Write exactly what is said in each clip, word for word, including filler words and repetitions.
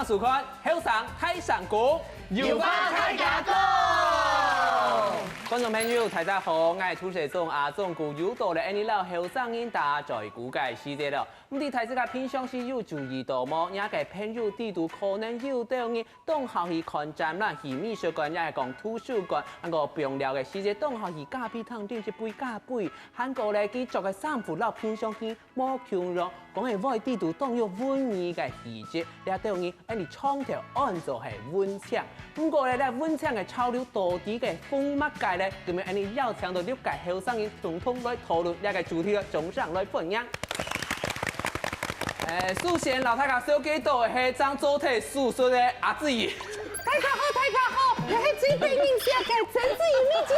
收看《後生大聲公》，有話大家講。觀眾朋友，大家好，𠊎係主持人阿忠哥，又到了𠊎俚摎後生人打嘴鼓个時節了。毋知大自家平常時有注意到無？若个朋友裡肚可能有兜人當好去看展覽、去美術館，也係講圖書館，還過放尞个時節當好去咖啡廳啉一杯咖啡，還過咧佢著个衫褲摎平常時 無共樣，講个話裡肚當有文藝个氣質，這兜人𠊎俚長透安做係文青。毋過咧，這文青个潮流到底个風麼个咧？今晡日𠊎俚邀請到六个後生人，共同來討論這个主題，掌聲來歡迎。誒，首先，摎大家紹介到个係正做忒手術个阿志。 大家好，大家好，𠊎係最得人惜个曾志瑜咪姐。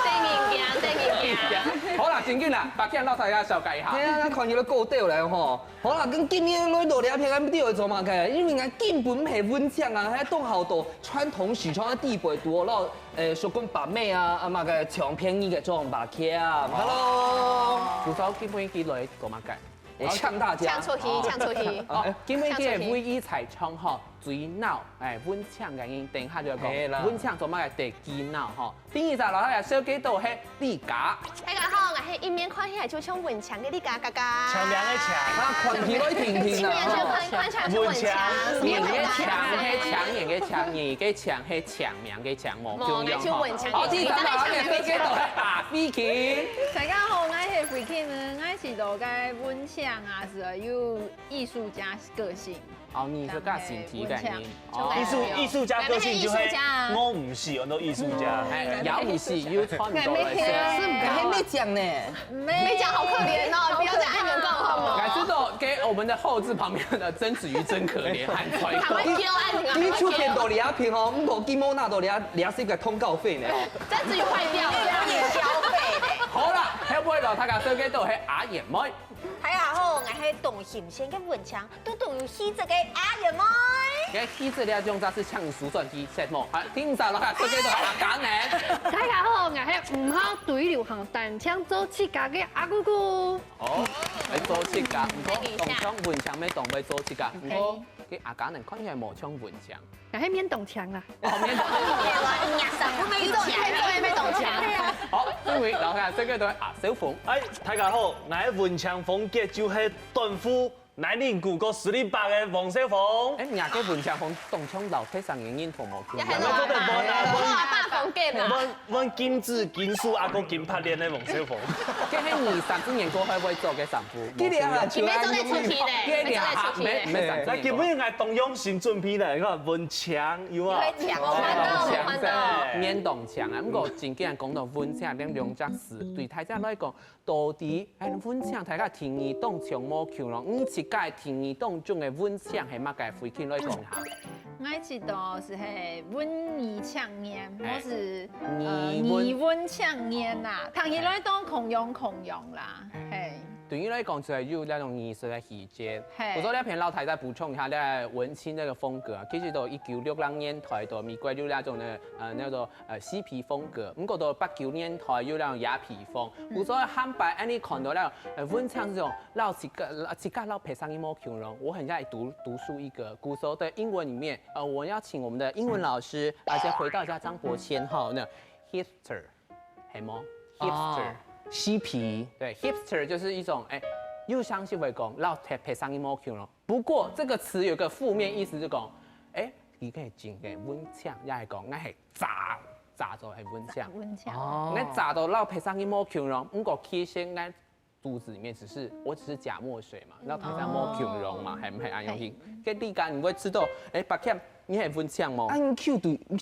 得人驚，得人驚。好啦，正經啦，把鏡摎大家紹介一下。係啊，看起來夠鬥來吼。好啦，跟今日來到這片，𠊎兜愛做麼个？因為𠊎根本毋係文青啊，還當好到傳統市場个底背肚，然後，誒，手工把妹啊，啊，麼个搶便宜个這種把客啊。Hello。不知道今晡日佢來做麼个？ 我嗆大家。嗆出去，嗆出去。哦，今晡日个唯一在場吼，最鬧，誒，文青个人，等一下就愛講，係啦。文青做麼个得佢鬧吼。第二隻，摎大家紹介到係麗佳。大家好，𠊎係一面看起來就像文青个麗佳佳佳。青盲个青。啊，看起來挺挺啊，一面就看，看起來像文青，文青。人个青係青，人个青，人个青係青盲个青，無共樣吼。無，𠊎就文青。好，第三隻，摎大家紹介到係阿菲琴。大家好，𠊎係菲琴，𠊎係做个文青啊，係有 藝術家個性。哦，藝術家性體个人。哦。藝術，藝術家個性就係，藝術家啊。我毋係，我都藝術家。哎，也毋係，又穿毋到來。係毋係？還沒講呢。沒講，好可憐哦，不要再按人講好嗎？來，這個給我們的後製旁邊的曾子瑜真可憐，很衰。趕快丟按人啊，你出片到這片吼，毋過金毛拿到這，這係個通告費呢。曾子瑜壞掉了。有點消費呢。好啦，後尾咯，大家紹介到係阿燕妹。 大家好，𠊎係當新鮮个文青，都當有氣質个阿燕妹。該氣質了，用這是嗆手轉去，係無？好，第三隻咯，紹介到阿嘉呢。大家好，𠊎係毋好追流行，單淨做自家个阿姑姑。哦，會做自家，毋過當像文青乜當會做自家，毋過，該阿嘉呢，看起來無像文青。 𠊎係面當青啦。哦，面當青。你做，你做也面當青。好，最尾，摎大家紹介到阿小鳳。哎，大家好，𠊎係文青風格，就係短褲、男人褲、个斯里巴个黃小鳳。哎，若个文青風當像摎別儕个人風無共樣。也還好啊，也還好啊，大風格嘛。阮，阮金子、金樹啊，還有金髮鏈个黃小鳳。該係你三十年過後會著个衫褲，今年啊，無共樣。你乜著得出去呢，該你啊，乜著得出去呢。沒，沒，沒，那今晡日𠊎當用心準備呢，你看文青 有啊。你會講，我看到，我看到。面當青啊，毋過正經講到文青，這兩隻字，對大家來講，到底，哎，文青大家定義當中無共樣，你自家定義當中个文青係麼个？慧琴來講一下。𠊎知道係，係文藝青年，哎。或是，呃，藝文。藝文青年啦，聽起來都共樣共樣啦，嘿。對你來講，就係有那種藝術个氣 節。嘿。毋過這片摎大家補充一下，這文青這個風格啊，其實到一九六零年代到美國有那種呢，呃，那種，呃，嬉皮風格。毋過到八九年代有那種雅痞風。嗯。毋過下擺𠊎俚看到那種，呃，文青這種摎自家，自家摎別儕个無共樣。我很愛讀，讀書一個故事，在英文裡面，呃，我要請我們的英文老師，啊，再回到一下張伯謙哈，那hipster。 係無？哦。Hipster。嬉皮。對，hipster就是一種，哎，又像是會講，摎別，別儕个無共樣咯。不過這個詞有個負面意思，就講，哎，佢个真个文青，也係講，𠊎係渣，渣做係文青。文青。哦。𠊎渣到摎別儕个無共樣咯，毋過其實𠊎肚子裡面只是，我只是假墨水嘛，摎別儕無共樣嘛，哦。係毋係恁樣去？嘿。該你講，你會知道，哎，伯謙， 你很文青嗎？啊，你Q對，你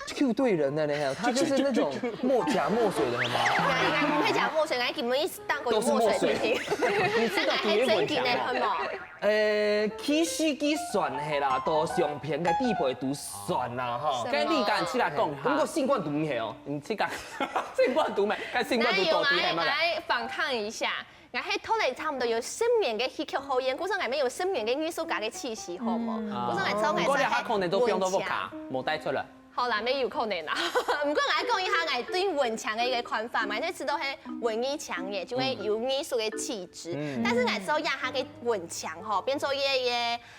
Q對人了呢，他就是那種墨，假墨水的，好嗎？𠊎毋係假墨水，𠊎根本一直當過有墨水的人。都是墨水。你知道幾文青嗎？那𠊎還真个呢，好無？呃，其實佢算係啦，到相片个地位都算啦，哈。什麼？該你敢自家講一下？不過性感都毋係哦。你自家，性感都無，該性感都到底係麼个？來，來反抗一下。 𠊎係讀了差不多有十年个戲劇學院，故所𠊎乜有十年个藝術家个氣息，好無？嗯。故所𠊎知道𠊎係文青。毋過這下可能都放到屋下，無帶出來。好啦，也有可能啦。毋過𠊎講一下𠊎對文青个一個看法嘛，因為知道係文藝青年，就會有藝術个氣質。嗯。但是𠊎知道這下个文青吼，變做一個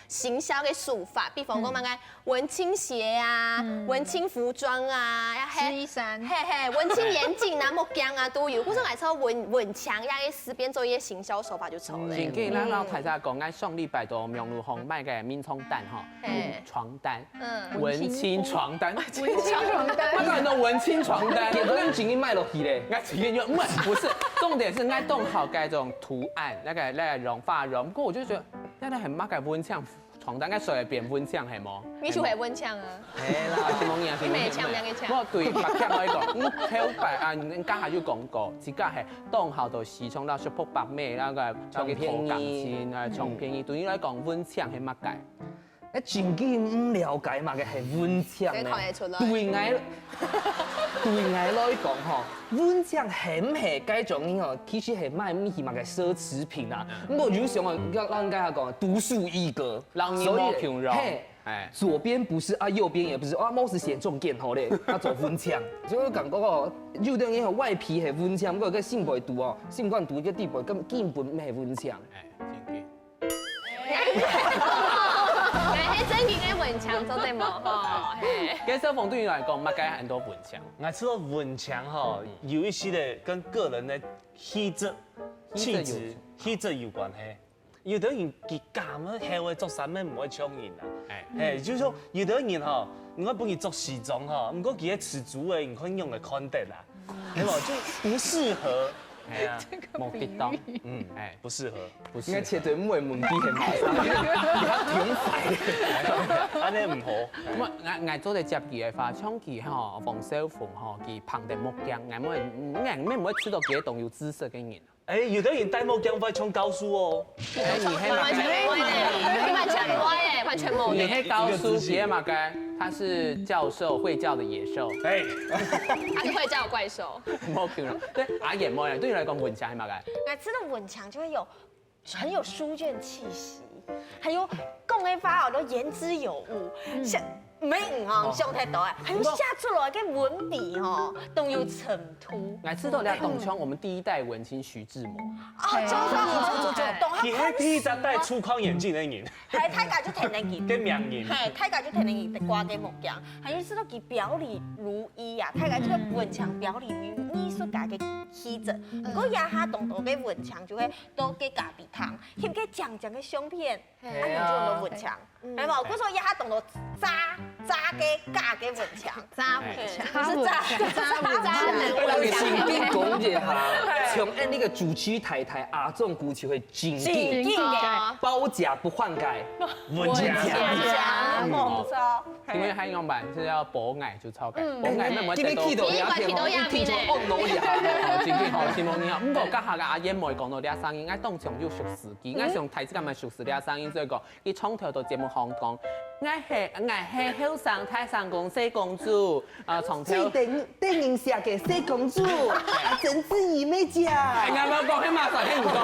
行銷个手法，比方講嗯。麼个文青鞋啊、嗯。文青服裝啊，還係，試衣衫。嘿嘿，文青眼鏡啊、目鏡啊都有。故所𠊎知道文，文青這個詞變做一個行銷手法就錯了。嗯。真个，咱老大家講，𠊎上禮拜在網路上買个眠床單吼，嘿。床單。 嗯。文青床單。文青床單。我看到文青床單，結果你錢已經買落去咧。𠊎錢已經，不是，不是，重點是𠊎當好該種圖案，那個，那個絨，發絨。不過我就覺得，那個很麼个文青床單，該水變文青係無？你就係文青啊。係啦，什麼呀？你每槍兩個槍。我對白天來講，嗯，頭擺啊，你剛才有講過，自家係當好到時常到十八百米那個，那個拖鋼琴啊，唱片。對你來講，文青係麼个？ 哎，真經毋了解麼个係文青呢？對𠊎，對𠊎來講吼，文青係毋係該種人吼，其實係買毋起麼个奢侈品啊。毋過有時候，要讓大家講獨樹一格，讓你無窮用。所以，嘿，哎。左邊不是啊，右邊也不是啊，貌似顯重健好咧，那種文青，就會感覺哦，有的人吼外皮係文青，毋過个心背肚哦，心肝肚个底背根，根本毋係文青。哎，真經。 哎，係正經个文青做得無吼？嘿。該小鳳對你來講，麼个安到文青？𠊎知道文青吼，有一些个跟個人个氣質、氣質有，氣質有關係。有的人佢敢啊，後尾著衫乜毋會像人啊。哎。哎，就是說，有的人吼，你愛分佢著西裝吼，毋過佢个尺寸个，你看樣會看得啦。 對吧？就不適合。哎呀，無適當。嗯，哎，不適合。不適合。應該切對妹問題很麻煩，你要停擺。恁樣毋好。𠊎，𠊎，𠊎做得接佢个話，像佢吼，黃小鳳吼，佢捧等目鏡，𠊎毋會，𠊎毋會知道佢係當有知識个人。哎，有的人戴目鏡會像教授哦。哎，你係嘛？完全無關欸，完全無關欸，完全無關。你係教授，佢係麼个？他是教授，會叫的野獸。哎。他是會叫的怪獸。無可能。對，阿燕妹，對你來講，文青係麼个？每次的文青就會有很有書卷氣息，還有講个話哦，都言之有物，像，沒有哦，像太多欸，還有寫出來个文筆哦，都有程度。𠊎知道了，當像我們第一代文青徐志摩。哦，對。就是，對，對，對，對。佢係第一隻戴粗框眼鏡个人。 係，大家就天天佢。个名人。係，大家就天天佢掛个目鏡，還有係到佢表裡如一啊，大家就个文青表裡如一，藝術家个氣質。毋過這下當多个文青就會到个咖啡廳，翕个靚靚个相片，係啊。恁樣就當文青，係無？故所這下當多渣，渣个假个文青。 渣文青。係，係渣，渣文青。我來先跟你講一下，像恁呢个主持太太阿忠姑就會真緊，真緊个。包夾不換該。文青。文青，無錯。因為還有樣板係愛包𠊎就超該，包𠊎那麼你，你去到這片哦，一聽就哦，哪裡啊？真緊好，承蒙你好。毋過，這下个阿燕妹講到這聲音，𠊎當像有熟事，佢，𠊎想大自家蠻熟事這聲音，所以講， 佢從頭到節目項講，𠊎係，𠊎係後生大聲公細公主，啊，從頭。最得，得人惜个細公主，啊，曾志怡妹姐。哎，𠊎無講，係麼儕，係你講。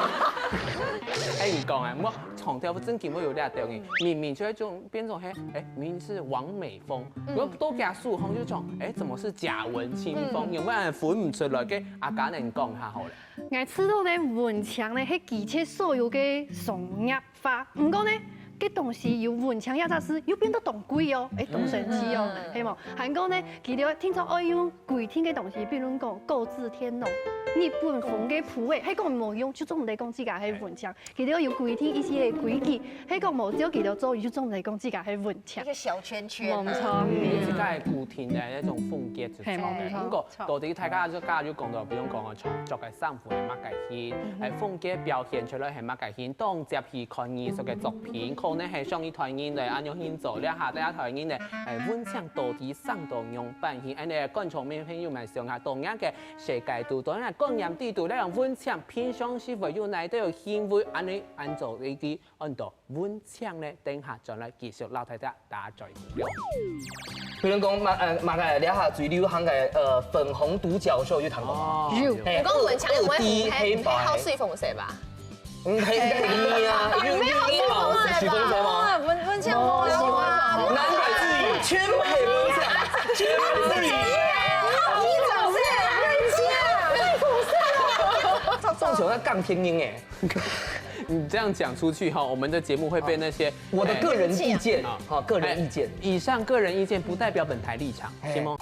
係你講啊，無，從頭正經會有這條人，明明就係種，變種係，哎，明明是王美風，嗯。我到佢手項就種，哎，怎麼是假文青風？嗯。有沒有人分毋出來？个阿嘉，你講一下好了。𠊎知道呢，文青呢，係集齊所有个商業 化。毋過呢，个東西有文青這隻字又變到當貴哦，哎，當神奇哦，嗯。係無？還過呢，佢兜定著愛用規定个東西，比如講，國字天龍，日本風个譜仔，係講無用，就總毋得講自家係文青。佢兜有規定一些个規矩，係講無照佢兜做，就總毋得講自家係文青。一個小圈圈。無錯。嗯，自家个固定个那種風格就係，無錯。毋過，到底大家就，大家就講到，比如講哦，著，著个衫褲係麼个型，嗯。哎，風格表現出來係麼个型，當接 去看藝術个作品，可能係上一代人咧，恁樣去做，這下這一代人咧，哎，文青到底生到仰般去，恁呢觀眾朋友們想下，當今个世界肚，當今个觀念底肚，這樣文青平常時會有哪兜行為，恁呢，恁做一個，恁多文青咧，等下轉來繼續摎大家 大家注意。比如講，麼，呃，麼个，這下最流行个，呃，粉紅獨角獸有聽過無？哦。有。嘿，你講文青，二，二D黑白。毋係好水紅色吧？嗯，黑，黑啊，有，有，有，有，水紅色無？文，文青無啊，無啊，無啊。南北之影，全部係文青。你总是很气啊！你总是，这种要杠天音哎。你这样讲出去哈，我们的节目会被那些我的个人意见，哎，好，个人意见。哎，以上个人意见不代表本台立场，哎。行吗？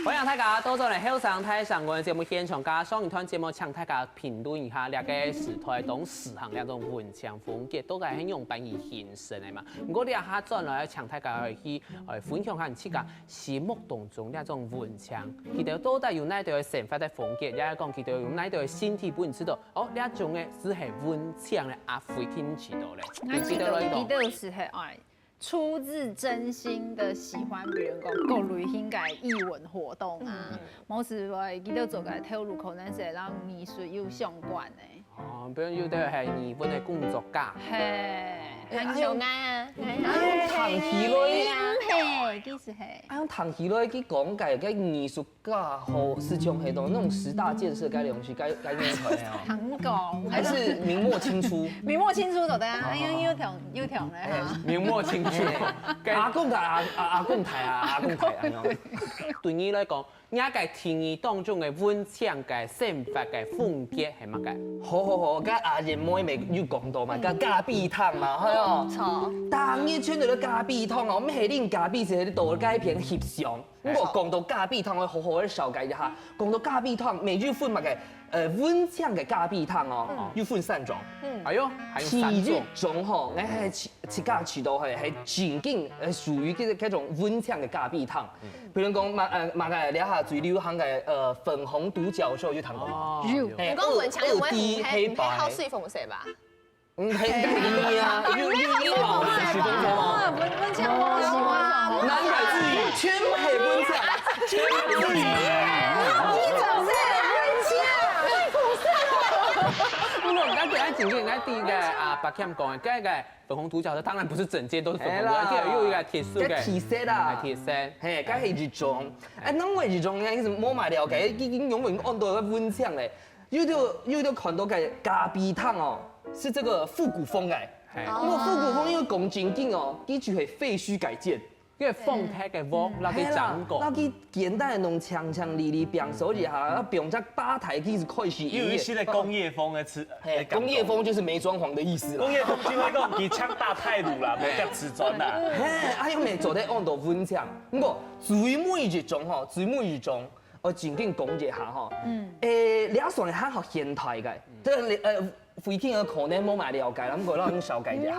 欢迎大家倒转来后生大声公个节目现场，加上一段节目，请大家评论一下，这个时代当时行这种文青风格，到底是用般去形成的嘛？不过这下转来，请大家去，呃，分享下你自家心目当中这种文青，佢哋到底有哪一个生活的风格，也係讲佢哋有哪一个身体分你知道，哦，这种个只系文青个阿飞，听知道咧。我记得，我记得是很爱，出自真心的喜欢别人讲各类型个艺文活动啊，某时我记得做个头路可能是让艺术有相关的。哦，比如有的系艺文的工作家，嘿，很有爱啊，哎，谈起来，嘿，其实嘿，哎，谈起来，佢讲个个艺术 个好，是像迄种那种十大建设该东西，该该念出来啊。糖果，还是明末清初？明末清初就得啊，因为又糖又糖了哈。明末清初，阿公台啊，阿阿公台啊，阿公台啊。对你来讲，你个定义当中个文青个生活个风格系么个？好好好，个阿仁妹妹有讲到嘛，个咖啡糖嘛，系哦。错。当日穿着个咖啡糖哦，毋系啉咖啡，是喺度该片翕相。 毋过讲到咖啡糖，我好好个了解一下。讲到咖啡糖，乜有分么个，呃，文青个咖啡糖哦，有分三种。嗯，哎哟，还有三种。其中吼，哎，自自家知道嘿，还正经，呃，属于这个这种文青个咖啡糖。比如讲，么呃，么个这下最流行个，呃，粉红独角兽有听过？有。哎，你讲文青，二我 D 黑白。好水风色吧？ 嗯，很容易啊，又又又好水风头啊。文文青我喜欢。难怪自己全黑文青，全黑文青。你总是文青，你不是。不过，咱等下紧接，咱第一个啊，白camp讲的，该个粉红独角兽，当然不是整件都是粉红独角兽，哎啦又有一个特殊的该特色啦哎特色。嘿，该系一种。哎，另外一种呢，是无买了解，已经永远按到个文青嘞。有的有的看到个咖啡糖哦，是这个复古风哎。哎不过复古风因为讲正经哦，佢就系废墟改建。因为凤台个屋，那个掌那管。佢简单个弄强强力力，变手一下，要变只吧台，其实开始有一些的工业风的词，嘿，工业风就是没装潢的意思啦。工业风就会讲佢抢大太鲁啦，没得瓷砖啦。嘿，啊，又没做得按到文青。不过最尾一种吼，最尾一种，我正经讲一下吼。嗯。诶，你要算还好现代个，这个呃，飞天个可能无买了解啦，不过让你了解一下。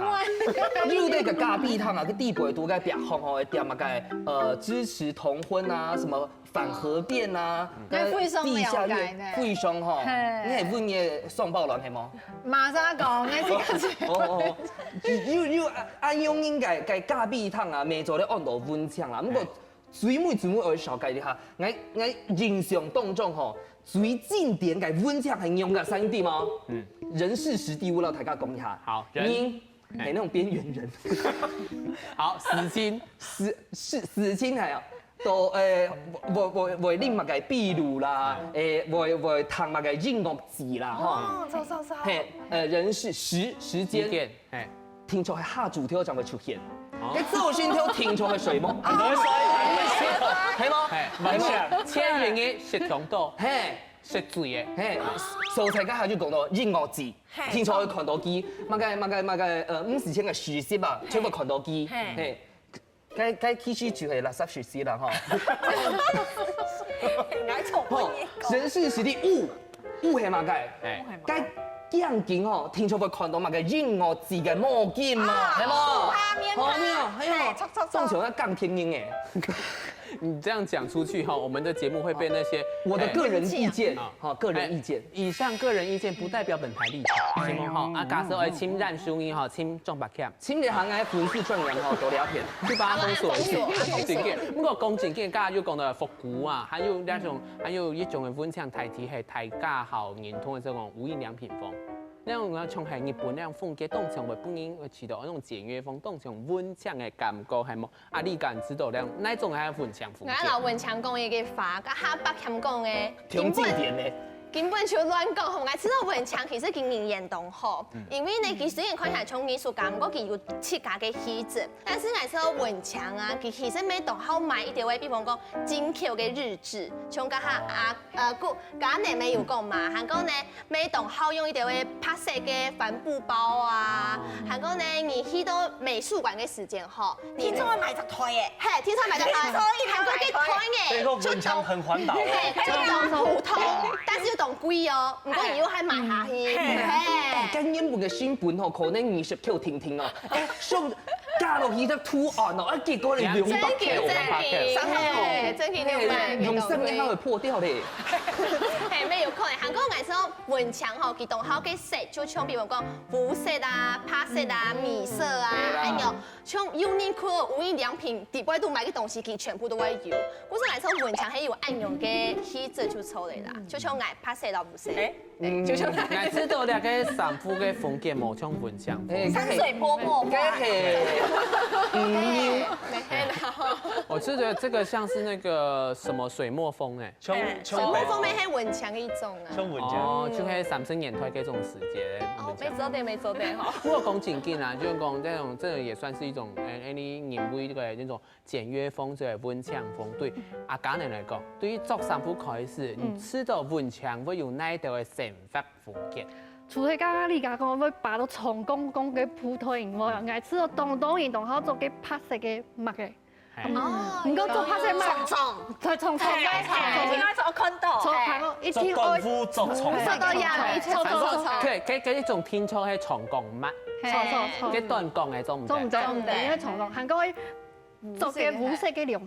有那个咖啡糖啊，个地位都该变红吼，点么个呃支持同婚啊，什么反核变啊，那非常地下了解呢乐非常吼，嘿你系问个双胞卵系吗？马上讲，那这个是哦哦，哦有有啊，啊，用应该该咖啡糖啊，没做得按到文青啦。不过最尾最尾我小改一下，我我印象当中吼，最经典个文青系用个三D吗？嗯，人事实地物，让大家讲一下。好人你，哎，那种边缘人。好，死青，死死死青系啊，都诶，会会会会拎么个秘鲁啦，诶，会会弹么个音乐节啦，吼。哦，走走走，嘿，呃，人事时时几间，点？哎，听说下主跳将会出现，那造型跳听说会水吗？系吗？哎，系吗？千人个食糖多，嘿。食醉个。嘿，所以才刚才就讲到音乐节，嘿听说会看到佢，么个么个么个，呃，五四千个实习吧，全部看到佢，嘿嘿，该该其实就系垃圾实习啦吼。来从吼，人事实地有有系么个？哎，该样景吼，听说会看到么个音乐节个毛巾嘛，系无？啊面好没有？哎呦嘿，错错错当场要杠天音哎。你这样讲出去哈，我们的节目会被那些我的个人意见啊，哈，个人意见哎。以上个人意见不代表本台立场，行吗？哈，啊，假设爱请蓝淑仪哈，请张百强，请你行来粉丝专员哈，多聊天。去帮他封锁一下封锁，封锁。对，不过讲正经，刚刚又讲到复古啊，还有那种，还有一种的文青代替系大家好认同的这种无印良品风。那种呢，像系日本那种风格，当像日本人会提到那种简约风，当像文青的感觉，系无？啊，你感知到那种那种还文青风格？我老文强讲一个话，甲下北强讲的，停几点呢？根本就亂講吼，𠊎知道文強其實經營當好，因為呢，佢雖然看起來像藝術家，毋過佢有自家个氣質。但是𠊎知道文強啊，佢其實乜當好買一條个，比方講進口个日誌，像剛剛啊，呃，古，剛剛你們有講嘛，還過呢，乜當好用一條个白色个帆布包啊，還過呢，你去到美術館个時間吼，你聽說買隻袋耶，嘿，聽說買隻袋，聽說一定要買袋還過个袋耶，所以說文強很環保哦。嘿，就當普通，但是又當貴哦，毋過你又還買下去，嘿。今日本个新聞吼，可能二十條定定哦，哎，上加落去个圖案哦，啊，結果你兩百真緊真條。緊，嘿，真緊兩百，用三个號會破掉嘞。嘿，乜有可能。還過𠊎說文強吼，佢當好个色，就像比如講烏色啊、白色啊、米色啊，還有像Uniqlo、無印良品底背都買个東西，佢全部都會有。故所來說，文強還有恁樣个氣質就出來啦，就像𠊎白色啦、烏色。哎，就像，𠊎知道這个衫褲个風格無像文強風。哎，山水波波該係，嘿，沒啦吼。我是覺得這個像是那個什麼水墨風哎。像水墨風乜係文強个一種啊。像文強。哦，就係三十年代該種時節的哦，文強。沒做對，沒做對吼。不過講正經啊，就係講這種，這種也算是一種，哎，哎，你認為這個那種簡約風，這個文強風，對阿嘉人來講，對於著衫褲開始，你知道文強會有哪一條个生活風格？除了剛剛麗嘉講會擺到長光光个鋪頭以外，𠊎知道當多人當好著个白色个襪个。哦，毋過著白色襪，重重，著重重，重重，重重，看到，著白个一定愛著短褲，著長受到壓力，著著著。對，這這一種聽說係長光襪，著著著，該短光个做毋得。做毋得，做毋得因為長光，還過愛著个烏色个涼鞋，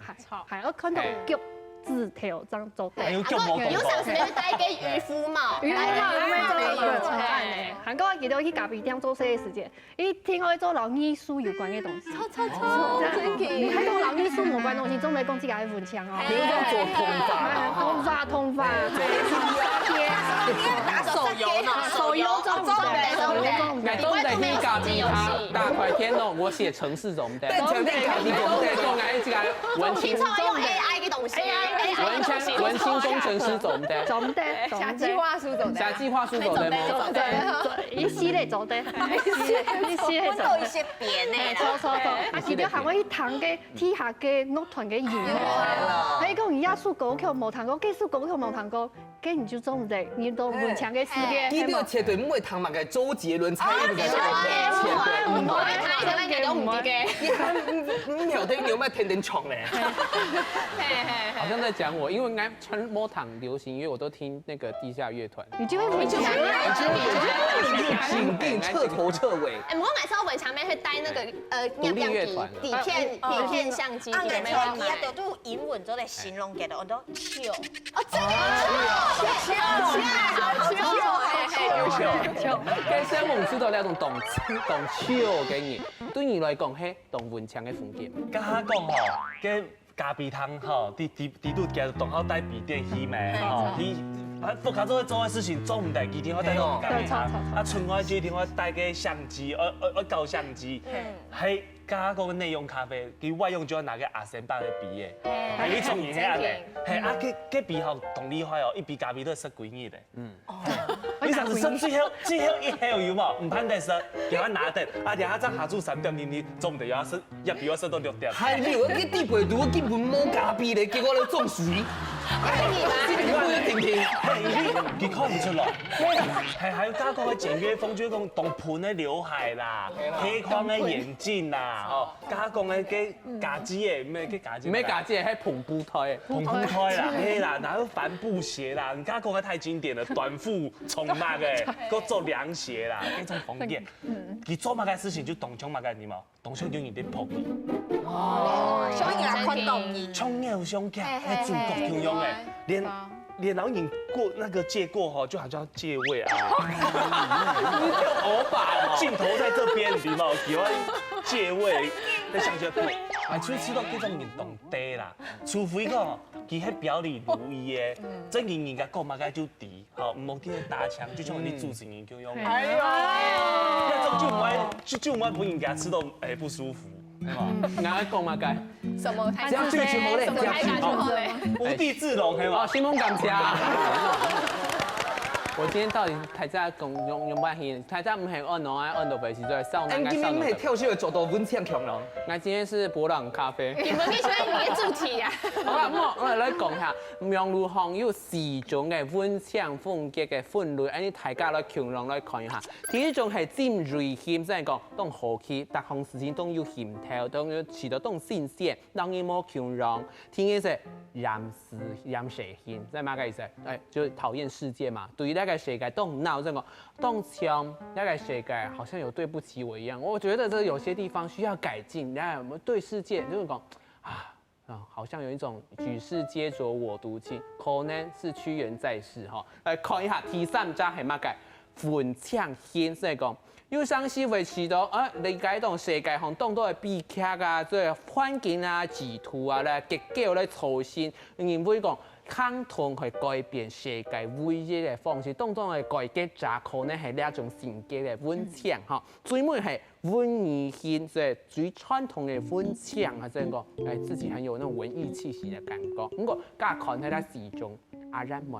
還愛看到腳趾頭正做得。還有腳毛有上時會戴个漁夫帽，因為嘛，因為做戴个一個重案呢，還過記得去咖啡店做事个時間，一定愛做摎藝術有關个東西。著著著，真緊。你還同摎藝術無關東西，總毋得講自家係文青哦。比如講做頭髮嘛，頭髮，頭髮，打手遊呢，手遊做毋得，手遊做毋得。𠊎做毋得去咖啡廳，大白天哦，𠊎寫程式做毋得。但前面咖啡店做毋得，講𠊎自家文青，聽說用AI个東西，AI 文青，文青工程師做毋得。做毋得，寫計劃書做得。寫計劃書做得無？做得，一系列做得，一系列做得。有一些別的啦。著著著，啊，佢兜還會去聽个地下个樂團个音樂。所以講，你這首歌曲無聽過，這首歌曲無聽過，該你就做毋得，你都文青个世界。佢兜絕對毋會聽麼个周杰倫、蔡依林个歌，絕對毋會。我愛他，你們應該都毋知个。你還毋曉得你有沒有天天唱咧？好像在講我，因為𠊎全無聽流行音樂，我都聽那個地下樂團。你就會文青。緊緊徹頭徹尾。哎，毋過𠊎知道文強妹會帶那個呃，獨立樂團的底片底片相機，啊，你們眼鏡也都都英文做得形容个，我都笑。哦，這個很好笑，很好笑，很好笑。該像我們知道那種懂懂笑个人，對你來講，嘿，懂文青个風格。該下講吼，該咖啡廳吼，底底底肚佢當好帶筆電去咩吼，去啊，屋下做做个事情做毋得，一定愛帶到咖啡廳，啊，出外就一定愛帶个相機，愛愛愛搞相機，係。 加个內容咖啡，佢外用就愛拿个阿森巴个筆个，還有一種人係恁呢，係啊，該該筆吼當厲害哦，一杯咖啡都食幾日个。嗯，你想食最後最後一口有無？毋盼得食，佢愛拿等，啊，然後正下晝三點零零，做毋得，又愛食，一杯愛食到六點。還有个底背肚根本無咖啡咧，結果咧中暑。哎，你嘛，心裡會定定。係，佢佢看毋出來。係，還有加个簡約風，就係講當噴个劉海啦，黑框个眼鏡啦，哦。 加講个个假肢个，咩个假肢？咩假肢，係篷布袋。篷布袋啦，係啦，然後帆布鞋啦，你加講个太經典了，短褲、長襪个，个做涼鞋啦，該種風格。佢做麼个事情就當像麼个，你無？當像有人在拍佢。哦，所以人看到你。像偶像劇，係主角共樣个，連連老人過那個借過吼，就好像 借位啊。你就歐巴哦。鏡頭在這邊，你知道嗎？喜歡借位，在向前看。哎，就知道這種人懂得啦。除非講，佢係表裡如一个，正經人家講麼个就知，好，毋好聽打槍，就像你主持人共樣。哎呦，那種就毋愛，就就毋愛分人家知道，哎，不舒服。 𠊎愛講麼个？什麼？這樣最起碼咧，什麼？這樣最起碼。好嘞。無地自容，係無？哦，心中感謝啊。我今天到底大家講用用半天，大家毋係按喏啊，按到北西最少，哎，你明明係跳秀做到文青強咯。那今天是博朗咖啡。你們可以選你的主題啊。好啦，我我來講一下，網路上有四種个文青風格个分類，哎，大家來共同來看一下。第一種係真銳氣，即係講當好奇，各項事情當有興頭，當有試到當新鮮，當然無共樣。第二係厭世、厭世型，即係麼个意思？哎，就是討厭世界嘛。對於那個世界當鬧，這個當像那個世界好像有對不起我一樣。我覺得這有些地方需要改進。然後我們對世界就是講啊，啊，好像有一種舉世皆濁我獨清，可能是屈原在世哈。來看一下第三隻係麼个？文青型，即係講有當時會試到啊，理解到世界上當多个悲劇啊，這環境啊、制度啊，來結構來操心，認為講行動係改變世界唯一个方式，當中个改革者可能係這種性格个文青哈。最尾係文藝型，即係最傳統个文青啊，即係講，哎，自己很有那種文藝氣息的感覺。毋過，加看起來是一種阿然妹，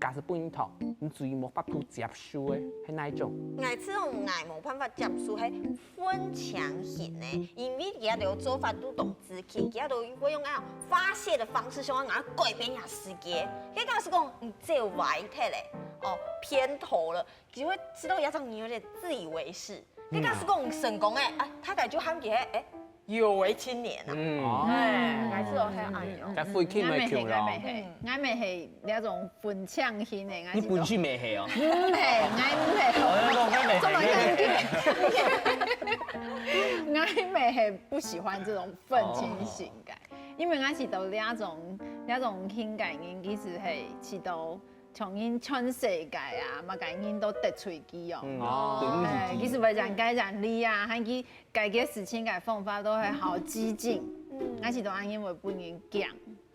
假使不認同，你最無法度接受个係哪一種？𠊎這種𠊎無辦法接受係文青型个，因為佢兜做法都當直接，佢兜會用那種發洩的方式，想要改變一下世界。該假使講你走歪忒咧，哦，偏頭了，就會知道有種你有點自以為是。該假使講成功个，啊，大家就喊佢係，哎，有為青年啊。嗯，哎，還是有很愛哦。在附近个球咯。𠊎乜係，𠊎乜係那種文青型个，𠊎係。你本身乜係哦？毋係，𠊎毋係。哦，那種𠊎乜係。這麼嚴格。𠊎乜係不喜歡這種文青型个，因為𠊎係到那種那種性格人，其實係試到 像人全世界啊，麼个人都得罪佢哦。嗯，哦。哎，其實會人該人理啊，還佢解決事情个方法都係好激進，嗯，但是都恁樣會分人驚。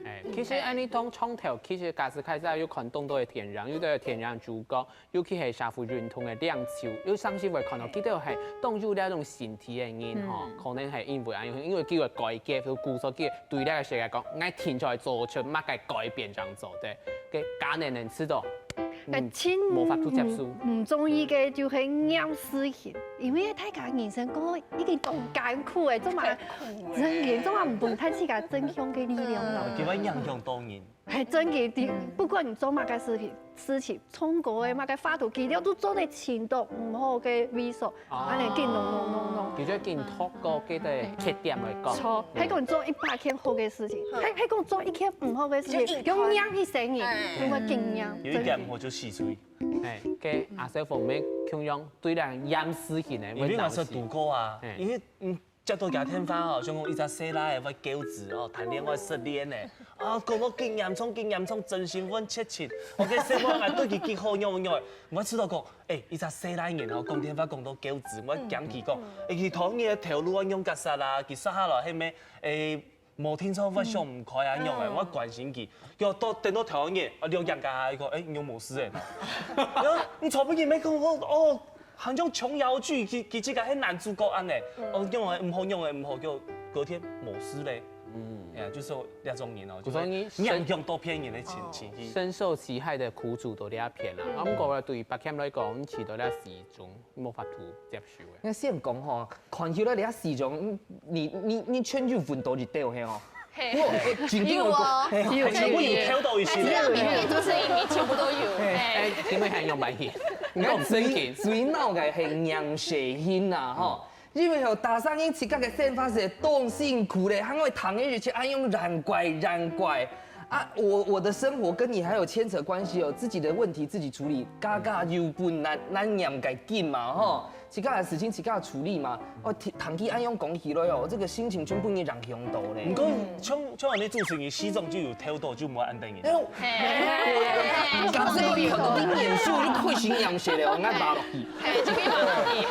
哎，其實恁樣當長透，其實假使開始有看當多个電影，有个電影主角，尤其係社會運動个領袖，有當時會看到佢兜係當有那種形體个人吼，嗯，可能係因為恁樣，因為佢个改革，故所佢對這個世界講，𠊎定著做出麼个改變正做得。 个家人能知道，嗯，無法度接受。毋中意个就係厭世型，因為大家人生過已經當艱苦个，做麼个，真个做麼个毋分擔自家正向个力量咯。哦，佢會影響到人。係真个，不管你做麼个事情，事情，唱歌个麼个話都，佢兜都做得尋到毋好个位所， 恁樣緊弄弄弄弄。佢就緊透過佢个缺點來講。著，係講做一百件好个事情，係，係講做一件毋好个事情，就硬看。用硬去承認，哎，就會緊硬。有一點毋好就洗出去。哎，該阿小鳳妹共樣對這厭世型个，因為𠊎係堵過啊，哎，因為，嗯，接到佢電話哦，想講一隻細倈仔會噭眵哦，談戀愛失戀呢，啊，講到緊嚴重，緊嚴重，真心換絕情，我个生活還對佢幾好，仰仰，我知道講， 哎，一隻細倈人吼，講電話講到噭眵，𠊎驚佢講，哎，佢討厭个頭路啊，仰結煞啦，佢煞下來係無，哎，無定著會想毋開啊，仰个，𠊎關心佢。結果到等到頭日，啊，了解佢，佢講，哎，你又無事哎。然後你昨晡日沒講好，哦，好像瓊瑤劇，佢佢這個係男主角恁呢，哦，仰个毋好，仰个毋好，結果隔天無事咧。嗯，哎呀，就是那種人哦，就是影響到別人的情情緒。深受其害的苦主都在這片啦。啊，毋過對於Pak Kem來講，試到這四種 無法度接受个。𠊎先講吼，看起來這四種，嗯，你你你全有分到一兜係吼。係。我，欸，真正有講，有哦。係，有，全部有挑到一些。那只要裡面都是一米，全部都有。係。哎，請問還有買嘢？你看最最鬧个係厭世型啊，吼。因為吼，大家人自家个生活係當辛苦咧，還會談个日子還用難怪難怪。啊，我我的生活跟你還有牽扯關係哦，自己的問題自己處理，家家有本難難念个經嘛，吼。 自家个事情自家處理嘛。哦，聽聽佢恁樣講起來哦，這個心情全部影響到咧。毋過像像恁樣主持人，四種就有挑到，就無恁得人。哎呦，係。假使講你看到你面書，就開心厭世咧，𠊎打落去。係，就可以打落去。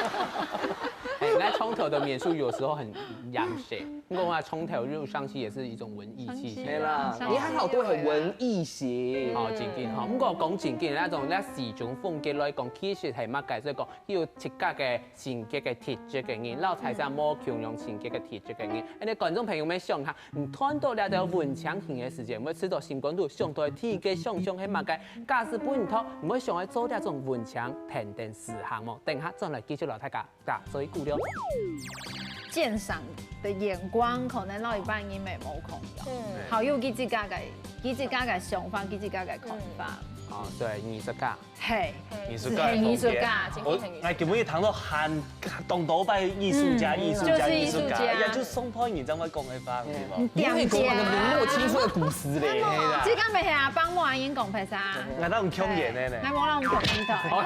哎，那長頭的面書有時候很厭世，不過嘛，長頭又上去也是一種文藝氣息。係啦，你還好都很文藝型。哦，正經吼，不過講正經，那種那四種風格來講，其實係蠻改，所以講有自家个性格个特質个人，摎大家無共樣性格个特質个人。恁呢，觀眾朋友們想下，你看到這條文青型个時節，會知道心肝肚想到第一個想像係麼个？假使分你讀，你會想愛做這種文青，跈等時行無？等下轉來繼續摎大家打嘴鼓了。鑑賞的眼光，可能摎一般人也無共樣。嗯。好，有佢自家个，佢自家个想法，佢自家个看法。哦，對，藝術家。 係，藝術家个風格。藝術家，真係藝術家。𠊎今晡日聽到還當多擺藝術家、藝術家、藝術家，也就上班人正會講个話，對無？你會講那個名落青春的故事咧。這個乜係阿邦莫阿英講白啥？𠊎當強烈个呢。來，我讓我們講一道。好，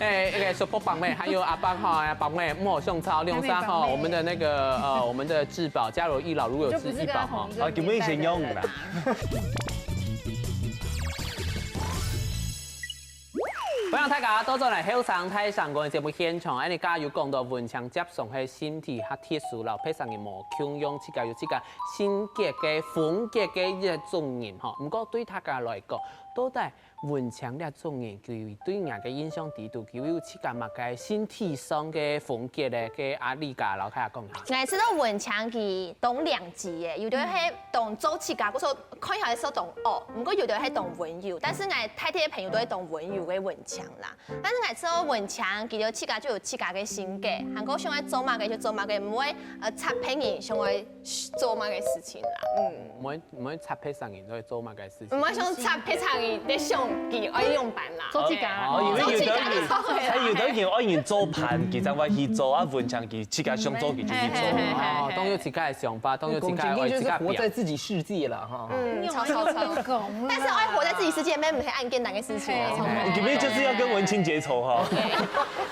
哎，那個說伯伯妹，還有阿邦哈，阿邦妹，莫上操，六三哈，我們的那個呃，我們的至寶，家有一老，如有至一寶哈。啊，今晡日先用啦。 歡迎大家倒轉來後生大聲公个節目現場，恁呢頭先有講到文青輒常係性體較特殊，摎別儕人無共樣，自家有自家性格个風格个一種人吼。毋過對大家來講，到底文青這種人，佢對人个印象裡肚，佢有自家麼个性體上个風格咧？該阿麗家摎大家講下。𠊎知道文青佢當兩極个，有兜係當做自家，故所 看起來係當惡，毋過有兜係當溫柔，但是𠊎大體个朋友都係當溫柔个文青啦。但是𠊎知道文青，佢兜自家就有自家个性格，還過想愛做麼个就做麼个，毋會呃插別人想愛做麼个事情啦。嗯，毋會毋會插別儕人，就會做麼个事情。毋會想插別儕人在想佢愛仰般啦。做自家。哦，因為有兜人，做自家就做自家還有兜人愛人做伴，佢正會去做啊，文青佢自家想做佢就去做。哦，當有自家个想法，當有自家个文青就是自家表活在自己世界了哈。嗯，超超超。但是愛活在自己世界，並不是恁簡單个事情啊。你們就是要跟文青結仇哈。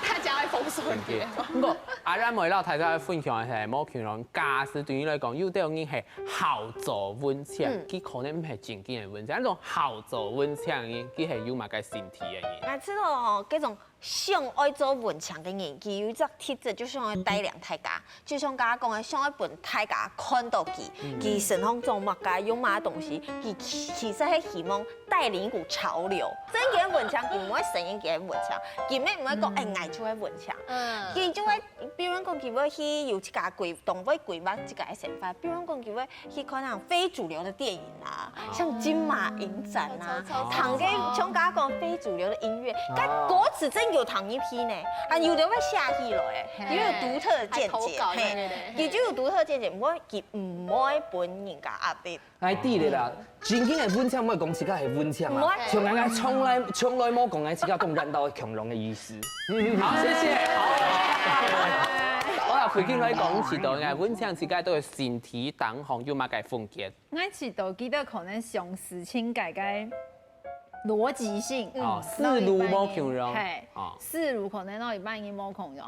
大家會封鎖你。毋過阿然妹摎大家分享个係，無共樣，假使對你來講，有兜人係好做文青，佢可能毋係正經个文青，該種好做文青个人，佢係有麼个性體个人。𠊎知道哦，這種想愛做文青个人，佢有一隻特質，就想愛帶領大家，就像剛剛講个，想愛分大家看到佢，佢身上做麼个，用麼个東西，佢其實係希望帶領一股潮流。正經个文青，佢毋會承認佢係文青，佢乜毋會講，哎，𠊎就係文青。佢就會，比如講，佢會去有自家規，當會規劃自家个想法，比如講，佢會去看那種非主流个電影啊，像金馬影展啊，聽个像剛剛講非主流个音樂，該歌詞真有聽入去呢，還有兜會寫起來，因為有獨特个見解，嘿，佢就有獨特个見解，毋會，佢毋會分人家壓迫。 哎，對了啦，正經个文青毋會講自家係文青啊，像𠊎𠊎從來從來無講𠊎自家當爛到共樣个意思。好，謝謝。好，好啦，回過來講，知道个文青自家都有性體當中有麼个風格。 𠊎知道佢兜可能像事情个个邏輯性，哦，思路無共樣。係，哦，思路可能摎一般人無共樣，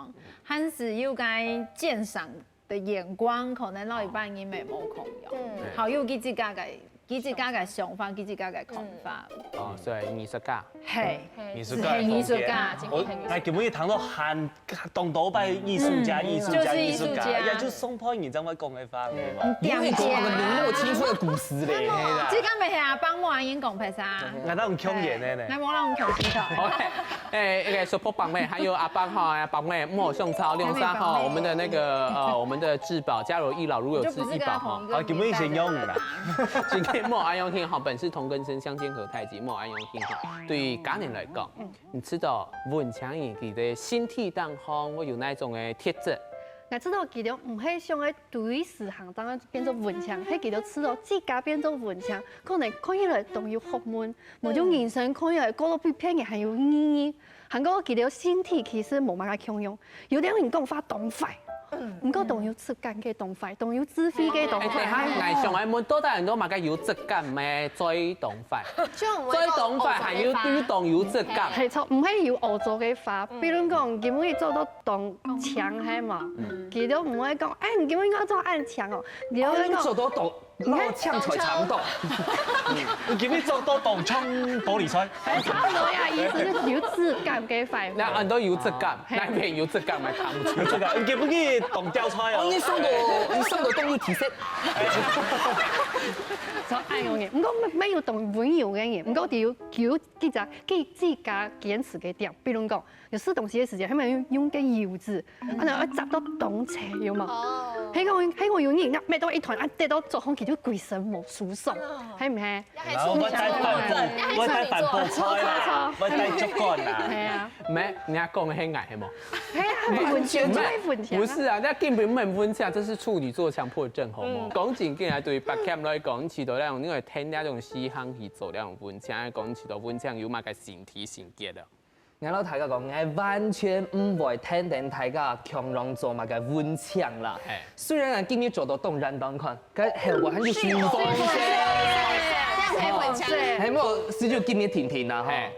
還係有个鑑賞个眼光可能摎一般人乜無共樣。嗯，好，有佢自家个佢自家个想法，佢自家个看法。哦，所以藝術家。係，藝術家个風格。係藝術家。𠊎今晡日聽到還當多擺藝術家、藝術家、藝術家，也就上班人正會講个話，對無？點點。那個名落青春的故事咧。這個乜係阿邦莫阿英講白啥？𠊎當強烈个呢。來，我讓我們講一道。好，哎，那個說伯伯妹，還有阿邦哈，阿邦妹，莫上操，六三哈，我們的那個呃，我們的至寶，家有一老，如有至一寶哈。啊，今晡日先用啦。今天莫愛用心哈，本是同根生，相煎何太急，莫愛用心哈。對於家人來講，你知道文青人佢个性體當中會有哪種个特質？ 𠊎知道佢兜毋係想愛對時行，當然變做文青，係佢兜知道自家變做文青，可能看起來當有學問，無就人生看起來過到比別人還有意義。還過佢兜性體其實無麼个共樣，有兜人講話當壞，毋過當有質感个當壞，當有智慧个當哎，等下，壞。𠊎想愛問，到底人都麼个有質感咩？最當壞，就毋會最當壞還有有當有質感。係錯，毋係有惡做个話，比如講，今晡日做到當強係嘛，佢都毋會講，哎，你今晡日做恁強哦，佢都會講。做到當老青菜差毋多。你今日做到當像玻璃菜。差不多呀，意思就有質感个飯。該恁多有質感，嘿。哪片有質感嘛，看毋出。有質感，你今日當吊菜哦。哦，你上到，你上到當有特色。所以恁樣个，毋過乜，乜有當溫柔个人，毋過佢有，佢有幾隻，佢自家堅持个點，比如講， 有食東西个時節，佢們用，用个油紙，啊，然後摘到當齊，有無？哦。還有，還有有人啊，搣到一團，啊，跌到桌項，佢就歸身無舒爽，哦。係毋係？然後我帶帆布，我帶帆布菜啦，我帶竹竿啦。係啊。毋係，人家講个係𠊎，係無？係啊，文青就係文青啊。毋係啊，該根本毋係文青，這是處女座強迫症，好無？嗯。講正經啊，對於Pak Kem來講，試著該種，因為聽該種西行去做該種文青，講試著文青有麼个身體性格啊？ 𠊎摎大家講，𠊎完全毋會跈等大家共樣做麼个文青啦。嘿。雖然𠊎今日做到當爛當款，該後果還有水分先。這樣可以混槍。係無，係就今日婷婷啦，吼。嘿。